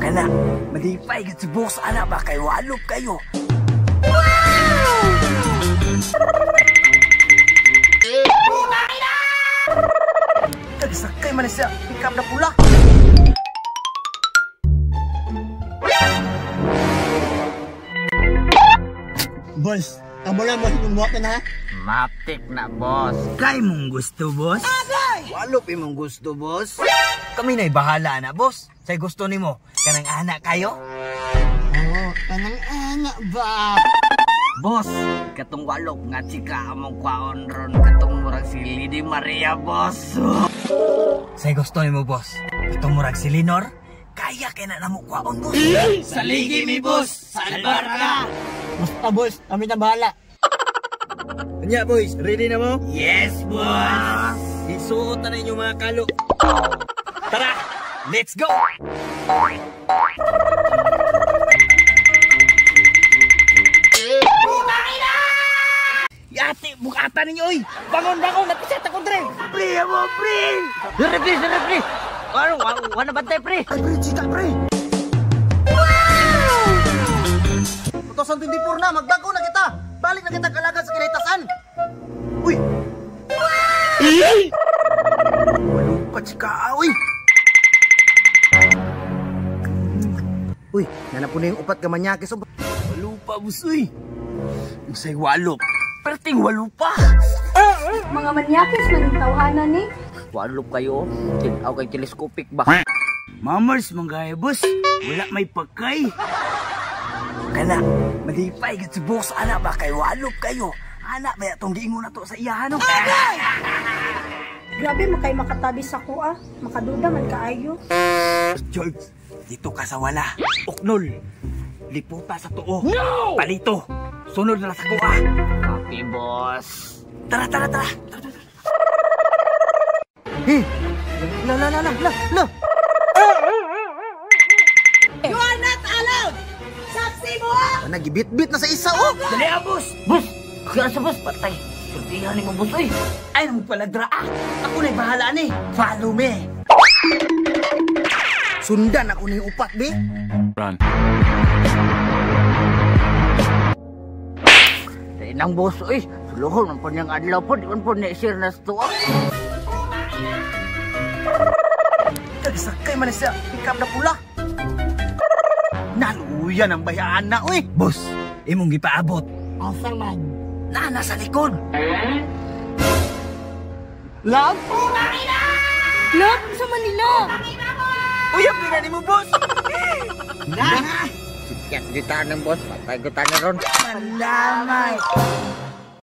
Kana, malipay gid si boss ana ba kay walop kayo. Tagsakay man siya, pick up na pula. Boss, amo lang mo hinumuha na ha? Matik na, boss. Kay mong gusto, boss? Agay! Walop imong gusto, boss. Kami na'y bahala na, boss. Say gusto nimo, kanang anak kayo? Oo, kanang anak ba? Boss, katong walop nga chika among kwaon ron katong murag si Lady Maria, boss. Say gusto nimo, boss. Katong murag si Lenor? Kaya kay na namo kwaon, boss. Saligi mi, boss. Salbar ka. Basta, boss, kami na bahala. Anya, boys, ready na mo? Yes, boss. Isuot na ninyo mga kalo. Tara, let's go! Yate, bukatan ninyo, oy! Bangon, bangon! Napisat ako, dre! Pre, amo, pre! Sorry, pre, sorry, pre! Ano, wala bantay, pre? Ay, pre, chika, pre! Wow! 2024 na, magbago na kita! Balik na kita kalagan sa kinahitasan! Uy! Walupa, chika, uy! Uy, nanapo na yung upat ka manyakis. Walupa, boss, uy! Usay walop. Perting walupa! Mga manyakis man ang tawhana ni. Walop kayo, tinaw kay telescopic ba? Mamers, manggaya, boss. Wala may pagkay. Kana, malipay gid si boss ana ba kay walop kayo. Ana ba atong giingon na to sa iya no? Grabe makay makatabi sa kuha, makaduda man kaayo. George, dito ka sa wala. Uknol, liputa sa tuo. No! Palito, sunod na sa kuha. Copy, boss. Tara, tara, tara. Tara, tara. Hey! La, la, la, la, la, la! You are not allowed! Saksi mo ah! Nagibit-bit na sa isa, oh! Dali, ah, boss! Boss! Kaya sa boss, patay. Surtihan ni mo, boss, oy! Ay, nang paladra, ah! Ako na'y bahala ni. Follow me! Sundan ako ni upat, be! Run. Nang boss, oy! Suluhon man po niyang adlaw po, di man po ni-share na sa tuwa. Tagsakay man siya, pick up na pula. Naluyan ang bayaan na, oy! Boss, imong gipaabot. Asa man? Na, nasa likod. Love? Love, sa Manila! Uy, ang pinani mo, boss! Na! Sikat di tanang boss, patay ko tanang ron. Malamay!